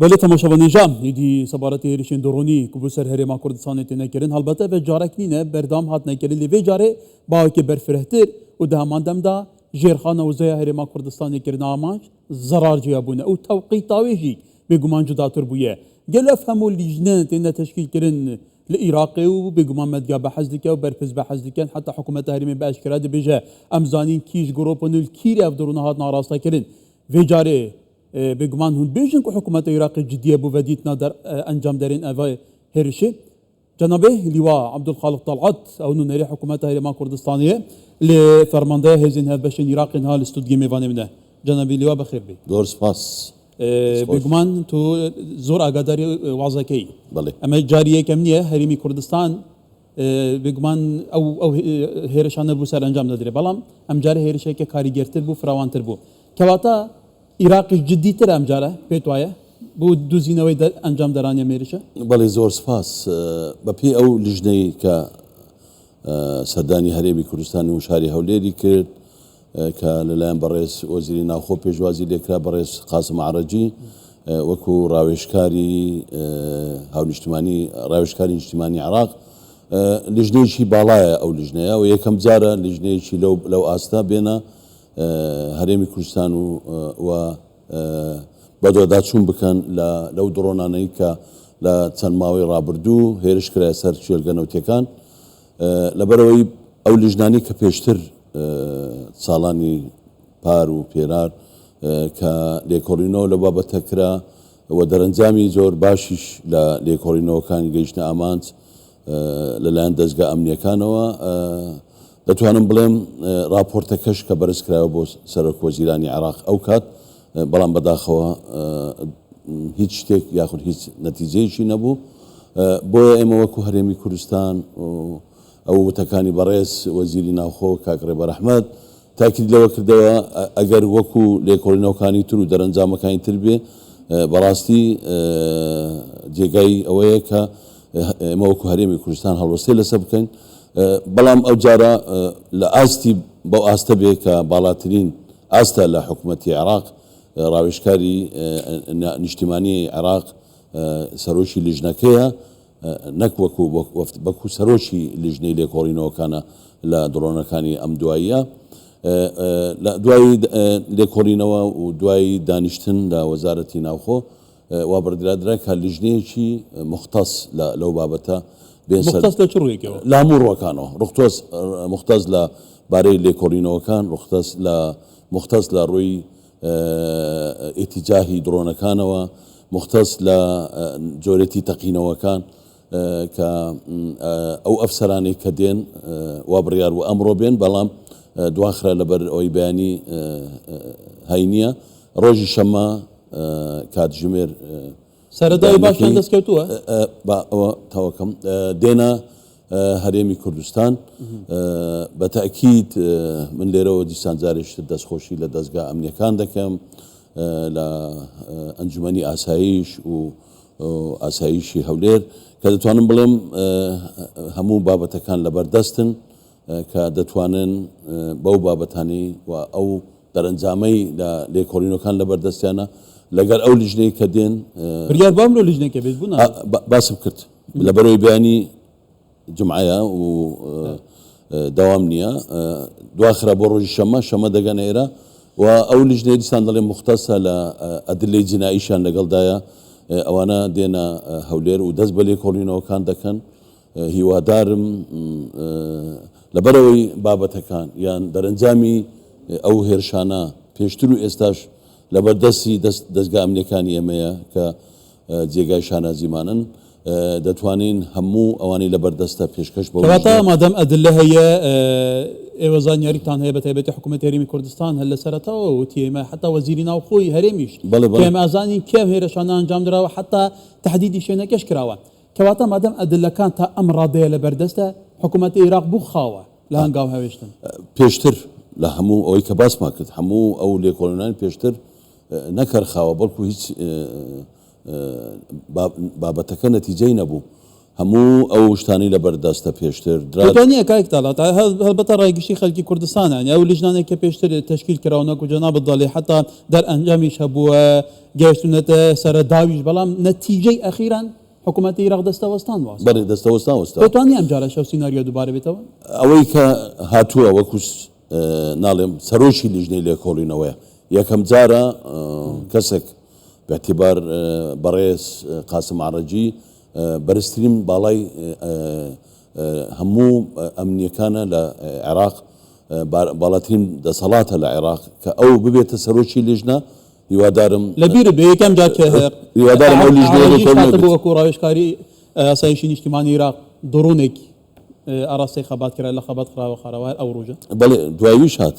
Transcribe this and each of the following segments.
Belê temaşevanê hêja, êdî sebaretê hêrişên dronî ku bo ser Herêma Kurdistanê têne kirin, helbete ev carek nîne berdewam hatine kirin lê vê carê bawekê berfirehtir û di heman dem de jêrxana wizaya Herêma Kurdistanê kirine amanc zerar cêya bûne û tewqîta wê jî bêguman cudatir bûye. Gelo ev hemû lîjne têne teşkîlkirin li Iraqê û bêguman medya behs dike û berpirs behs dikin heta hikûmeta herêmê bi eşkere dibêje em zanîn kî ji grûp in û li kî re ev drona hatine arastekirin. Vê carê Bêguman hûn dibêjin ku hikûmeta Iraqê cidî ye bo vedîtina der encamderên ev hêrişê. Cenabê Lîwa Abdulxaliq Talat ew nûnerê hikûmeta Herêma Kurdistanê ye li Fermandeya Hêzên Hevbeşên Iraqê niha li stûdiyê mêvanê min e. Cenabê Lîwa bi xêr bî. Zor spas. Bêguman tu zor agadarî wazeke yî. Belê. Eme carî yekem niye Herêmî Kurdistan bêguman ew ew hêrişan nebû ser encam nedirê. Belam em carê hêrişeke karîgertir bû, firawantir bû. Kewata Îraqî cidîtir em care pêt waye bo dûzînewey de encam deraniye mêrişe? Belê zor spas. Be pêy ew lijneyê ke serdanî Herêmî Kurdistanê û şarê Hewlêrî kird ke li layan berêz Wezîrê Navxwe pêşwazî lê kira berêz Qasim Erecî wekû rawêjkarî hawnîştimanî rawêjkarî nîştîmanî Iraq lijneyekî balaya ew lijneya û yekem car e lijneyekî lew lew asta bêne هەرێمی کوردستان و و بەدواداچوون بکەن لە لەو دڕۆنانەی کە لە چەند ماوەی ڕابردوو هێرش کرایە سەر کێلگە نەوتیەکان لەبەرئەوەی ئەو لیژنانەی کە پێشتر ساڵانی پار و پێرار کە لێکۆڵینەوە لەو بابەتە کرا و دەرەنجامی زۆر باشیش لە لێکۆڵینەوەکان گەیشتە ئامانج لەلایەن دەزگا ئەمنیەکانەوە دەتوانم بڵێم ڕاپۆرتەکەش کە بەرزکرایەوە بۆ سەرۆک وەزیرانی عێراق ئەو کات بەڵام بەداخەوە هیچ شتێک یاخود هیچ نەتیجەیەکی نەبوو بۆیە ئێمە وەکو هەرێمی کوردستان ئەو وتەکانی بەڕێز وەزیری ناوخۆ کاک ڕێبەر ئەحمەد تاکید لەوە کردەوە ئەگەر وەکو لێکۆڵینەوەکانی تر و دەرەنجامەکانی تر بێ بەڕاستی جێگای ئەوەیە کە ئێمە وەکو هەرێمی کوردستان هەڵوەستەی لەسەر بکەین بەڵام ئەو جارە لە ئاستی بەو ئاستە بێ کە باڵاترین ئاستە لە حکوومەتی عێراق ڕاوێژکاری نیشتیمانی عێراق سەرۆکی لیژنەکەیە نەک وەکو وەفد بەکو سەرۆکی لیژنەی لێکۆڵینەوەکانە لە دڕۆنەکانی ئەم دواییە. لە دوای لێکۆڵینەوە و دوای دانیشتن لە وەزارەتی ناوخۆ وا بڕدرادرا کە لیژنەیەکی مختەس لە لەو بابەتە بێن سەر مختەس لە چ ڕوویەکەوە؟ لە هەموو ڕووەکانەوە ڕوختەس مختەس لە بارەی لێکۆڵینەوەکان ڕوختەس لە مختەس لە ڕووی ئیتیجاهی دڕۆنەکانەوە، موختەس لە جۆرێتی تەقینەوەکان کە ئەو ئەفسەرانەی کە دێن وا بڕیار بوو ئەمڕۆ بێن بەڵام دواخرا لەبەر ئەوەی بەیانی هەینیە ڕۆژی شەممە کاتژمێر سەرەتای باشیان دەستکەوتووە؟ با ئەوە تەواوکەم دێنە هەرێمی کوردستان بە تەئکید من لێرەوە دیسان جارێکی تر دەستخۆشی لە دەزگا ئەمنیەکان دەکەم لە ئەنجومەنی ئاسایش و ئاسایشی هەولێر کە دەتوانم بڵێم هەموو بابەتەکان لەبەردەستن کە دەتوانن بەو بابەتانەی و ئەو دەرەنجامەی لە لێکۆڵینەوەکان لەبەردەستیانە لەگەر ئەو لیژنەی کە دێن. بریار بوو ئەمرۆ لیژنەکە بێت بوو نا؟ باسم کرد لەبەرەوەی بەیانی جومعەیە و دەوام نییە دواخرا بۆ ڕۆژی شەممە شەممە دەگەنە ئێرە و ئەو لیژنەی دیسان دەڵێن موختەسە لە ئەدلەی جینائیشیان لەگەڵدایە ئەوانە دێنە هەولێر و دەست بە لێکۆڵینەوەکان دەکەن هیوادارم لەبەرئەوەی بابەتەکان یان دەرەنجامی ئەو هێرشانە پێشتر و ئێستاش لەبەردەستی دەزگا ئەمنیەکانی ئێمەیە کە جێگای شانازیمانن دەتوانین هەموو ئەوانەی لەبەردەستە پێشکەش بەو کەواتە مادام ئەدلە هەیە ئێوە زانیاریتان هەیە بەتایبەتی حکوومەتی هەرێمی کوردستان هەر لە سەرەتاوە وتی ئێمە حتا وەزیری ناوخۆی هەرێمیش بەڵێ بەڵێ ئێمە ئەزانین کێ ئەم هێرشانە ئەنجام دراوە حتا تەهدیدی شوێنەکەش کراوە کەواتە مادام ئەدلەکان تا ئەم ڕادەیە لە بەردەستە، حکومەتی ئیراق بوو خاوە لە هەنگاو هاوێشتن. پێشتر لە هەموو ئەوەی کە باسمان کرد، هەموو ئەو لێکۆڵینەوانەی پێشتر نەک هەر خاوە بەڵکو هیچ بابەتەکە نەتیجەی نەبوو. هەموو ئەو شتانەی لەبەر دەستە پێشتر درا. تۆ نیە کاک تاڵات هەڵبەتە ڕای گشتی خەلکی کوردستانە یانی ئەو لیژنانەی کە پێشتر تەشکیل کراون وەکو جەنابت دەڵێی حەتا دەرئەنجامیش هەبووە گەیشتونەتە سەرە داویش بەڵام نەتیجەی ئەخیران حکومەتی ئیراق دەستەوەستان واستاوە. بەڵێ دەستەوەستان وەستاوە. تۆ توانی ئەم جارەش ئەو سیناریۆ دووبارە بێتەوە؟ ئەوەی کە هاتووە وەکو ناڵێم سەرۆکی لیژنەی لێکۆڵینەوەیە یەکەم جارە کەسێک باعتبار بەڕێز قاسم عەڕەجی بەرزترین باڵای هەموو ئەمنیەکانە لە عێراق باڵاترین دەسەڵاتە لە عێراق کە ئەو ببێتە سەرۆکی لیژنە هیوادارم لە بیرت بێ یەکەم جار کە هیوادارم ئەو لیژنەیە عەڕەجیش هاتبوو وەکوو ڕاوێژکاری ئاسایشی نیشتیمانی عێراق دڕۆنێک ئاراستەی خەبات کرا لە خەبات خراوە خارەوە هەر ئەو ڕۆژە. بەڵێ دواییش هات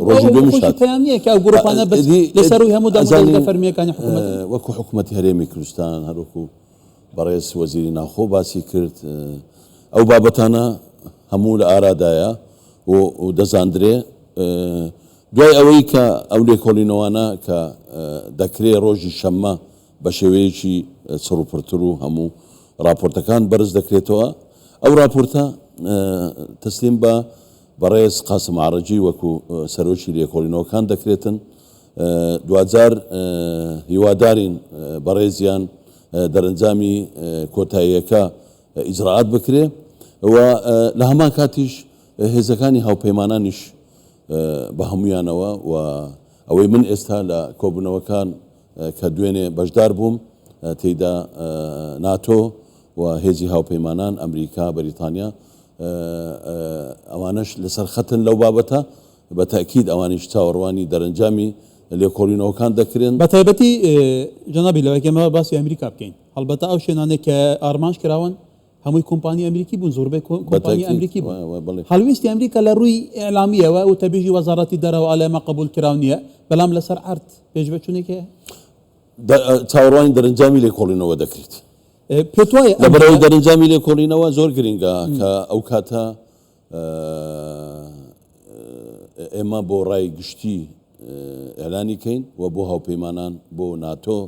ڕۆژی دووەمیش هات. پەیام نییە کە ئەو گروپانە بەس لە سەرووی هەموو دامودەزگا فەرمییەکانی حکوومەتن. وەکوو حکوومەتی هەرێمی کوردستان هەر وەکوو بەڕێز وەزیری ناوخۆ باسی کرد ئەو بابەتانە هەموو لە ئارادایە و دەزاندرێ دوای ئەوەی کە ئەو لێکۆڵینەوانە کە دەکرێ ڕۆژی شەممە بە شێوەیەکی چڕوپڕتر و هەموو ڕاپۆرتەکان بەرز دەکرێتەوە ئەو ڕاپۆرتە تەسلیم بە بەڕێز قاسم عەڕەجی وەکو سەرۆکی لێکۆڵینەوەکان دەکرێتن دواجار هیوادارین بەڕێزیان دەرەنجامی کۆتاییەکە ئیجرائات بکرێ و لە هەمان کاتیش هێزەکانی هاوپەیمانانیش بە هەمویانەوە و ئەوەی من ئێستا لە کۆبوونەوەکان کە دوێنێ بەشدار بووم تێیدا ناتۆ و هێزی هاوپەیمانان ئەمریکا، بەریتانیا ئەوانەش لەسەر خەتن لەو بابەتە، بە تەئکید ئەوانیش چاوەڕوانی دەرەنجامی لێکۆڵینەوەکان دەکرێن. بە تایبەتی جەنابی لەوەی کە ئێمە باسی ئەمریکا بکەین، هەڵبەتە ئەو شوێنانەی کە ئارمانج کراون هەمووی کۆمپانی ئەمریکی بوون، زۆربەی کۆمپانی ئەمریکی بوون. هەڵوێستی ئەمریکا لە ڕووی ئیعلامییەوە وتەبێژی وەزاڕەتی دەرەوە ئەڵێ ئەمە قبوڵکراو نییە، بەڵام لەسەر عەرد پێشڤەچوونێک هەیە؟ چاوەڕوانی دەرەنجامی لێکۆڵینەوە دەکرێت. پێت وایە ئەم لەبەرئەوەی دەرەنجامی لێکۆڵینەوە زۆر گرنگە کە ئەو کاتە ئێمە بۆ ڕای گشتی ئیعلانی کەین و بۆ هاوپەیمانان، بۆ ناتۆ،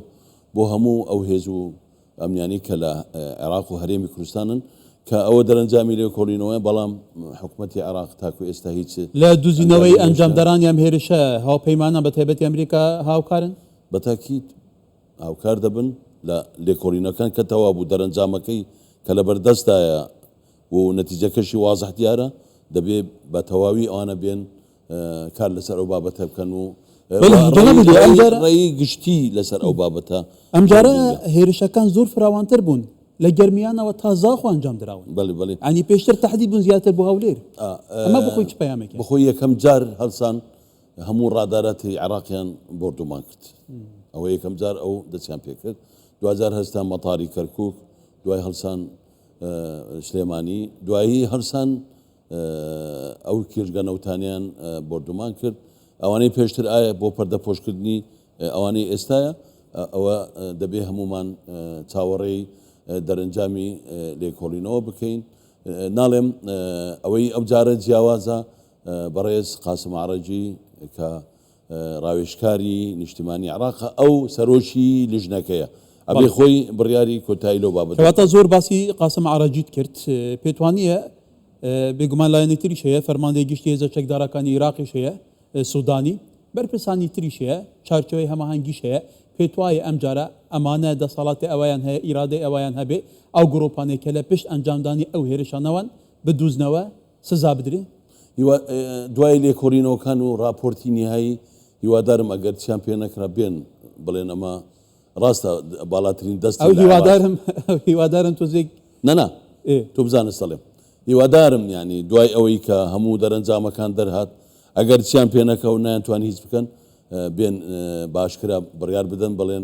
بۆ هەموو ئەو هێز و ئەمنیانەی کە لە عێراق و هەرێمی کوردستانن کە ئەوە دەرەنجامی لێکۆڵینەوەیە، بەڵام حکومەتی عێراق تاکو ئێستا هیچ لە دوزینەوەی ئەنجامدەرانی ئەم هێرشە هاوپەیمانان بە تایبەتی ئەمریکا هاوکارن؟ بە تاکید هاوکار دەبن لە لێکۆڵینەکان کە تەواو بوو دەرەنجامەکەی کە لەبەردەستدایە و نەتیجەکەشی وازح دیارە دەبێ بە تەواوی ئەوانە بێن کار لەسەر ئەو بابەتە بکەن و ڕێی گشتی لەسەر ئەو بابەتە. ئەمجارە هێرشەکان زۆر فراوانتر بوون لە گەرمیانەوە تا زاخۆ ئەنجام دراون. بەڵێ بەڵێ. یانی پێشتر تەحدید بوون زیاتر بۆ هەولێر. ئەمە بۆ خۆی چ پەیامێکە؟ بۆ خۆی یەکەم جار هەڵسان هەموو ڕاداراتی عێراقیان بۆردومان کرد. ئەوە یەکەم جار ئەو دەستیان پێکرد. دواجار هەستان مەتاری کەرکوک، دوای هەڵسان سلێمانی، دوایی هەڵسان ئەو کێشگە نەوتانەیان بۆردومان کرد، ئەوانەی پێشتر ئایا بۆ پەردەپۆشکردنی ئەوانەی ئێستایە؟ ئەوە دەبێ هەموومان چاوەڕێی دەرەنجامی لێکۆڵینەوە بکەین. ناڵێم ئەوەی ئەو جارە جیاوازە، بەڕێز قاسم عەڕەجی کە ڕاوێژکاری نیشتیمانی عێراقە، ئەو سەرۆکی لیژنەکەیە، ئەبێ خۆی بڕیاری کۆتایی لەو بابەتە کەواتە زۆر باسی قاسم عەرەجیت کرد، پێت وانییە بێگومان لایەنی تریش هەیە، فەرماندەی گشتی هێزە چەکدارەکانی عیراقیش هەیە، سودانی، بەرپرسانی تریش هەیە، چارچێوەی هەماهەنگیش هەیە، پێت وایە ئەمجارە ئەمانە دەسەڵاتی ئەوەیان هەیە، ئیرادەی ئەوەیان هەبێ ئەو گروپانەی کە لە پشت ئەنجامدانی ئەو هێرشانەوەن بدوزنەوە؟ سزا بدرێ؟ هیوا دوای لێکۆڵینەوەکان و ڕاپۆرتی نیهایی هیوادارم ئەگەر چیان پێ نەکرا بێن بڵێن ئەمە ڕاستە باڵاترین دەستی ئەو هیوادارم هیوادارم تۆزێک نا نا تۆ بزانە سەڵێم هیوادارم یانی دوای ئەوەی کە هەموو دەرەنجامەکان دەرهات ئەگەر چیان پێ نەکە و نایانتوانی هیچ بکەن بێن باشکرا بڕیار بدەن بڵێن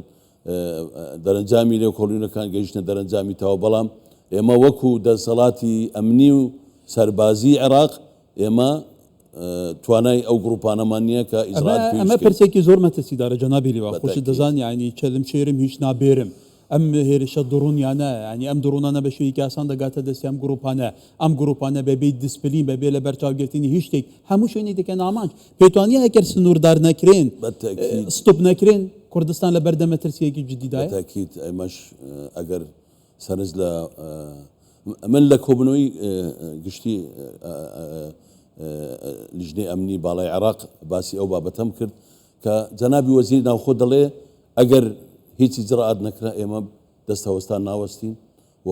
دەرەنجامی لێکۆڵینەکان گەیشتنە دەرەنجامی تەواو، بەڵام ئێمە وەکو دەسەڵاتی ئەمنی و سەربازیی عێراق ئێمە توانای ئەو گروپانەمان نییە کە ئیجرائات پێویست ئەمە پرسێکی زۆر مەترسیدارە جەنابی لیوا، خۆشت دەزانی یانی چەلم چێرم هیچ نابێرم، ئەم هێرشە دڕونیانە یانی ئەم دڕونانە بە شێوەیەکی ئاسان دەگاتە دەستی ئەم گروپانە، ئەم گروپانە بەبێ دیسپلین بەبێ لەبەرچاوگرتنی هیچ شتێک هەموو شوێنێک دەکەنە ئامانج. پێتوانیە ئەگەر سنووردار نەکرێن، ستۆپ نەکرێن، کوردستان لەبەردەم مەترسییەکی جددیدایە؟ بەتەئکید ئێمەش ئەگەر سەرنج لە من لە کۆبوونەوەی گشتی لیژنەی ئەمنی باڵای عێراق باسی ئەو بابەتەم کرد کە جەنابی وەزیری ناوخۆ دەڵێ ئەگەر هیچ ئیجرائات نەکرا ئێمە دەستەوەستان ناوەستین و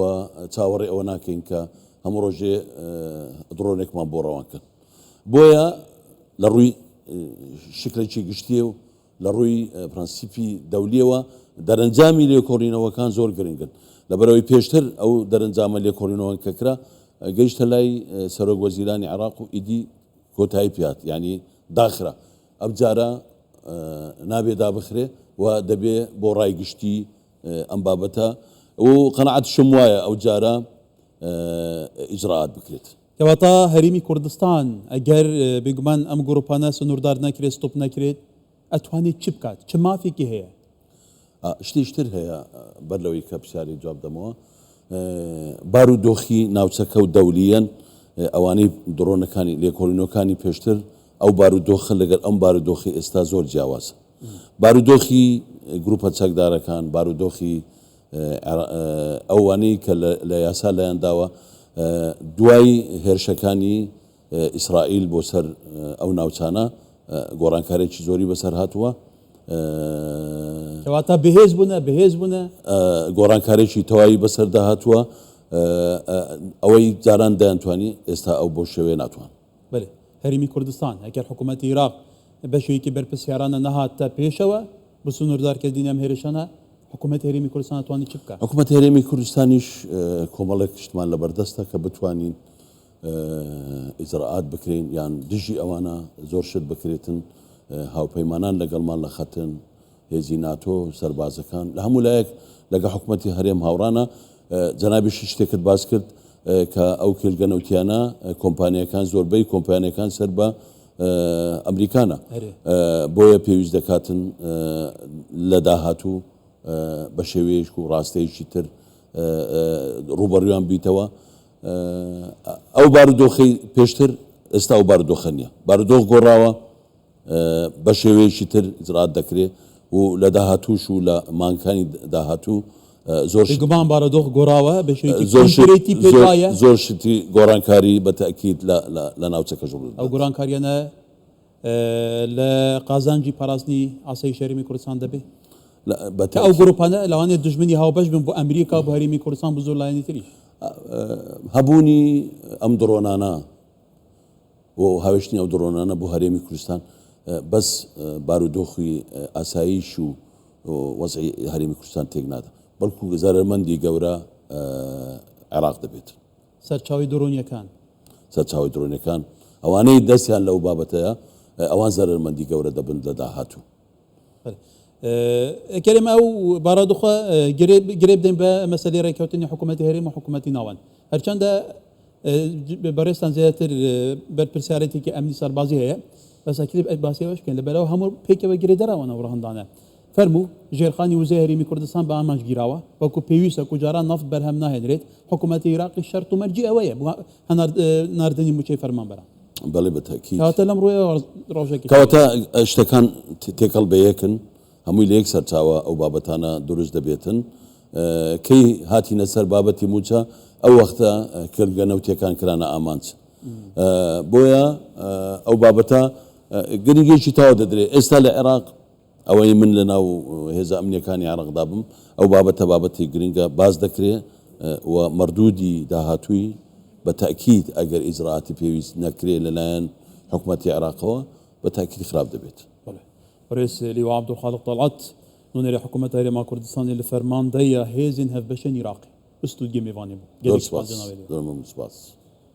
چاوەڕێ ئەوە ناکەین کە هەموو ڕۆژێ دڕۆنێکمان بۆ ڕەوان کەن. بۆیە لە ڕووی شکلێکی گشتیە و لە ڕووی پرەنسیپی دەولیەوە دەرەنجامی لێکۆڵینەوەکان زۆر گرنگن. لەبەرئەوەی پێشتر ئەو دەرەنجامە لێکۆڵینەوەن کە کرا گەیشتە لای سەرۆک وەزیرانی عێراق و ئیدی کۆتایی پێهات یانی داخرا. ئەمجارە نابێ دابخرێ و دەبێ بۆ ڕای گشتی ئەم بابەتە و قەناعەتیشم وایە ئەو جارە ئیجرائات بکرێت. کەواتە هەرێمی کوردستان ئەگەر بێگومان ئەم گروپانە سنوردار نەکرێت، ستۆپ نەکرێت، ئەتوانێت چ بکات؟ چ مافێکی هەیە؟ شتیش تر هەیە بەر لەوەی کە پرسیاری جواب دەمەوە، بارودۆخی ناوچەکە و دەولیەن ئەوانەی دڕۆنەکانی لێکۆڵینەوەکانی پێشتر ئەو بارودۆخە لەگەل ئەم بارودۆخی ئێستا زۆر جیاوازە. بارودۆخی گروپە چەکدارەکان، بارودۆخی ئەوانەی کە لە یاسا لایان داوە دوای هێرشەکانی ئیسرائیل بۆ سەر ئەو ناوچانە گۆڕانکارێکی زۆری بەسەر هاتووە. کەواتە بەهێز بوونە، بەهێز بوونە. گۆڕانکارێکی تەواوی بەسەردا هاتووە. ئەوەی جاران دەیانتوانی ئێستا ئەو بەو شێوەیە ناتوان. بەلێ هەرێمی کوردستان ئەگەر حکوومەتی ئیراق بە شێوەیەکی بەرپرسیارانە نەهاتە پێشەوە بۆ سنووردارکردنی ئەم هێرشانە، حکوومەتی هەرێمی کوردستان ئەتوانێت چ بکات؟ حکوومەتی هەرێمی کوردستانیش کۆمەڵێک شتمان لەبەردەستە کە بتوانین ئیجرائات بکرێن یان دژی ئەوانە زۆر شت بکرێتن، هاوپەیمانان لەگەڵمان لە خەتن، هێزی ناتۆ، سەربازەکان، لە هەموو لایەک لەگە حکومەتی هەرێم هاوڕانە. جەنابیشت شتێکت باس کرد کە ئەو کێلگە نەوتیانە کۆمپانیاکان زۆربەی کۆمپانیاکان سەر بە ئەمریکانە بۆیە پێویست دەکاتن لە داهاتوو بە شێوەیەک و ڕاستەیەکی تر ڕووبەڕویان بیتەوە. ئەو بارودۆخەی پێشتر ئێستا ئەو بارودۆخە نییە، بارودۆخ گۆڕاوە. بە شێوەیەکی تر ئیجرائات دەکرێ و لە داهاتووش و لە مانگەکانی داهاتوو زۆر شت بێگومان بارودۆخ گۆڕاوە بە شێوەیەکی زۆر شت کۆنکرێتی پێت زۆر وایە؟ زۆر شتی گۆڕانکاری بە تەئکید لە لە لە ناوچەکەش ڕوو ئەو دەدات. گۆڕانکارییانە لە قازانجی پاراستنی ئاسایشی هەرێمی کوردستان دەبێ؟ لە بە کە ئەو تەئکید. گرووپانە لەوانەیە دوژمنی هاوبەش بن بۆ ئەمریکا و بۆ هەرێمی کوردستان بۆ زۆر لایەنی تریش. هەبوونی ئەم دڕۆنانە و هاوێشتنی ئەو دڕۆنانە بۆ هەرێمی کوردستان بەس بارودۆخی ئاسایش و وەزعی هەرێمی کوردستان تێک نادا، بەڵکو زەرەرمەندی گەورە عێراق دەبێت. سەرچاوەی درۆنیەکان. سەرچاوەی درۆنیەکان ئەوانەی دەستیان لەو بابەتەیە ئەوان زەرەرمەندی گەورە دەبن لە داهاتوو. ئەگەر ئێمە ئەو بارودۆخە گرێ بدەین بە مەسەلەی ڕێککەوتنی حکوومەتی هەرێم و حکوومەتی ناوەند، هەرچەندە بەڕێزتان زیاتر بەرپرسیارێتێکی ئەمنی سەربازی هەیە، بەس ئەکرێ باسی ئەوەش بکەین لەبەرئەوە هەموو پێکەوە گرێدراون ئەو ڕەهەندانە. فەرموو ژێرخانی وزەی هەرێمی کوردستان بە ئامانج گیراوە، وەکو پێویستە کو جاران نەفت بەرهەم ناهێنرێت، حکوومەتی عێراقی شەرت و مەرجی ئەوەیە بۆ ناردنی مووچەی فەرمانبەران. بەڵێ بە تەئکید. کەواتە لەم ڕوویەوە ڕەوشێکی کەواتە شتەکان تێکەڵ بە یەکن، هەمووی لە یەک سەرچاوە ئەو بابەتانە دروست دەبێتن. کەی هاتینە سەر بابەتی مووچە، ئەو وەختە کێڵگە نەوتییەکان کرانە ئامانج. بۆیە ئەو بابەتە گرنگییەکی تەواو دەدرێت. ئێستا لە عێراق ئەوەی من لە ناو هێزە ئەمنییەکانی عێراقدا بم، ئەو بابەتە بابەتی گرنگە، باس دەکرێ و مەردوودی داهاتووی بە تەئکید ئەگەر ئیجرائاتی پێویست نەکرێ لە لایەن حکومەتی عێراقەوە بە تەئکید خراپ دەبێت. بەڵێ. بەڕێز لیوا عەبدولخالق تەڵعەت، نوێنەری حکوومەت هەرێما کوردستانê li fermandeya hêzên hevbeşên Iraqê, bi stûdyê mêvanê bû. زۆر Gelek spas سپاس. cenabê Lîwa. زۆر مەمنوون سپاس.